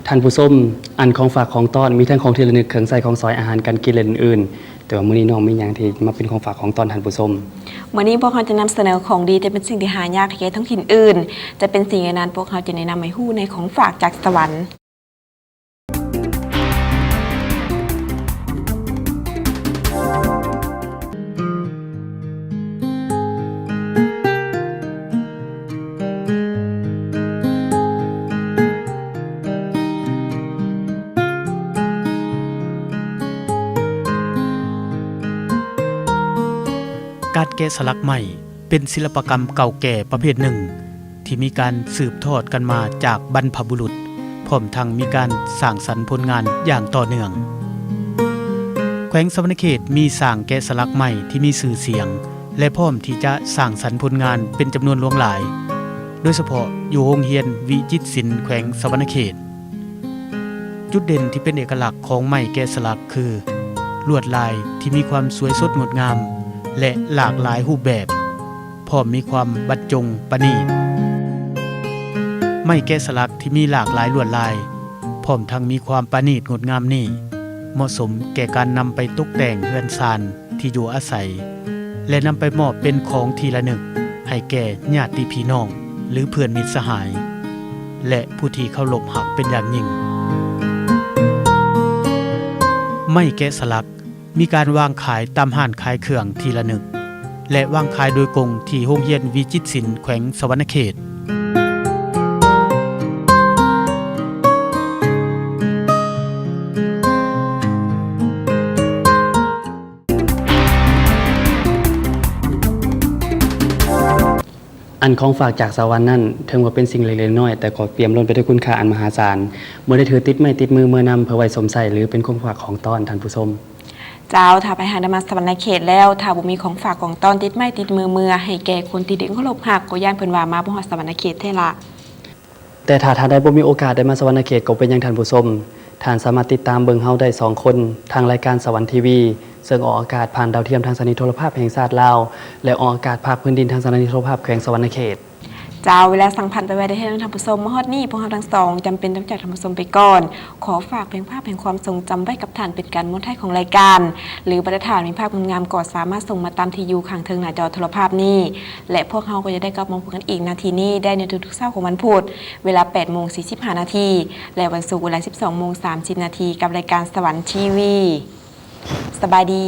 ທ່ານຜູ້ຊົມ, ອັນຂອງຝາກຂອງຕ້ອນ ມີທັງຂອງທີ່ລະນຶກ, ເຄື່ອງໃຊ້ຂອງສອຍ, ອາຫານການກິນ ແລະ ອື່ນໆ. ແຕ່ວ່າມື້ນີ້ນ້ອງມີຫຍັງທີ່ມາເປັນຂອງຝາກຂອງຕ້ອນທ່ານຜູ້ຊົມ? ມື້ນີ້ພວກເຮົາຈະນຳສະເໜີຂອງດີທີ່ເປັນສິ່ງທີ່ຫາຍາກໃຫ້ແກ່ທ້ອງຖິ່ນອື່ນ. ຈະເປັນສິ່ງໃດນັ້ນ, ພວກເຮົາຈະແນະນຳໃຫ້ຮູ້ໃນຂອງຝາກຈາກສະຫວັນ. ການແກະສະຫຼັກໄມ້ ເປັນສິລະປະກຳເກົ່າແກ່ປະເພດໜຶ່ງ ທີ່ມີການສືບທອດກັນມາຈາກບັນພະບຸລຸດ, ພ້ອມທັງມີການສ້າງສັນຜົນງານຢ່າງຕໍ່ເນື່ອງ. ແຂວງສະຫວັນນະເຂດມີຊ່າງແກະສະຫຼັກໄມ້ທີ່ມີຊື່ສຽງ ແລະ ພ້ອມທີ່ຈະສ້າງສັນຜົນງານເປັນຈຳນວນຫຼວງຫຼາຍ, ໂດຍສະເພາະຢູ່ໂຮງຮຽນວິຈິດສິນແຂວງສະຫວັນນະເຂດ. ຈຸດເດັ່ນທີ່ເປັນເອກະລັກຂອງໄມ້ແກະສະຫຼັກຄື ລວດລາຍທີ່ມີຄວາມສວຍສົດງົດງາມ ແລະ ຫຼາກຫຼາຍຮູບແບບ, ພ້ອມມີຄວາມບັນຈົງປະນີດ. ໄມ້ແກະສະຫຼັກທີ່ມີຫຼາກຫຼາຍລວດລາຍ, ພ້ອມທັງມີຄວາມປະນີດງົດງາມນີ້ ເໝາະສົມແກ່ການນຳໄປຕົກແຕ່ງເຮືອນຊານ ທີ່ຢູ່ອາໄສ ແລະ ນຳໄປມອບເປັນຂອງທີ່ລະນຶກໃຫ້ແກ່ຍາດຕິພີ່ນ້ອງ ຫຼື ເພື່ອນມິດສະຫາຍ ແລະ ຜູ້ທີ່ເຄົາລົບຮັກເປັນຢ່າງຍິ່ງ. ໄມ້ແກະສະຫຼັກມີການວາງຂາຍຕາມຮ້ານຂາຍເຄື່ອງທີ່ລະນຶກ ແລະ ວາງຂາຍໂດຍກົງທີ່ໂຮງຮຽນວິຈິດສິນແຂວງສະຫວັນນະເຂດ. ອັນຂອງຝາກຈາກສະຫວັນນັ້ນ ເຖິງວ່າເປັນສິ່ງເລັກໆນ້ອຍໆ ແຕ່ກໍປ່ຽມລົ້ນໄປດ້ວຍຄຸນຄ່າອັນມະຫາສານ ບໍ່ໄດ້ຖືຕິດໄມ້ຕິດມືເມືອນຳ ເພື່ອໄວ້ຊົມໃຊ້ ຫຼື ເປັນຂອງຝາກຂອງຕ້ອນທ່ານຜູ້ຊົມ. ເຈົ້າ, ຖ້າໃຜຫາກໄດ້ມາສະຫວັນນະເຂດແລ້ວ ຖ້າບໍ່ມີຂອງຝາກຂອງຕ້ອນຕິດໄມ້ຕິດມືເມືອ ໃຫ້ແກ່ຄົນທີ່ຕົນເຄົາລົບຮັກ ກໍຢ້ານເພິ່ນວ່າມາບໍ່ຮອດສະຫວັນນະເຂດແທ້ລະ. ແຕ່ຖ້າທ່ານໃດບໍ່ມີໂອກາດໄດ້ມາສະຫວັນນະເຂດ ກໍບໍ່ເປັນຫຍັງທ່ານຜູ້ຊົມ, ທ່ານສາມາດຕິດຕາມເບິ່ງເຮົາໄດ້ສອງຄົນ ທາງລາຍການສະຫວັນທີວີ ເຊິ່ງອອກອາກາດຜ່ານດາວທຽມທາງສະຖານີໂທລະພາບແຫ່ງຊາດລາວ ແລະ ອອກອາກາດພາກພື້ນດິນທາງສະຖານີໂທລະພາບແຂວງສະຫວັນນະເຂດ. ເຈົ້າ, ເວລາສັງພັນໄປໄວໄດ້ແທ້ເນາະທ່ານຜູ້ຊົມ. ມາຮອດນີ້ ພວກເຮົາທັງສອງຈຳເປັນຕ້ອງຈາກທ່ານຜູ້ຊົມໄປກ່ອນ. ຂໍຝາກເພງພາບແຫ່ງຄວາມຊົງຈຳໄວ້ກັບທ່ານເປັນການໝົດທ້າຍຂອງລາຍການ, ຫຼື ບໍ່ຖ້າທ່ານມີພາບງາມໆ ກໍສາມາດສົ່ງມາຕາມທີ່ຢູ່ຂ້າງເທິງໜ້າຈໍໂທລະພາບນີ້ ແລະ ພວກເຮົາກໍຈະໄດ້ກັບມາພົບກັນອີກນາທີນີ້ໄດ້ໃນທຸກໆເຊົ້າຂອງວັນພຸດ ເວລາແປດໂມງສີ່ສິບຫ້ານາທີ ແລະ ວັນສຸກເວລາສິບສອງໂມງສາມສິບນາທີ ກັບລາຍການສະຫວັນທີວີ. ສະບາຍດີ.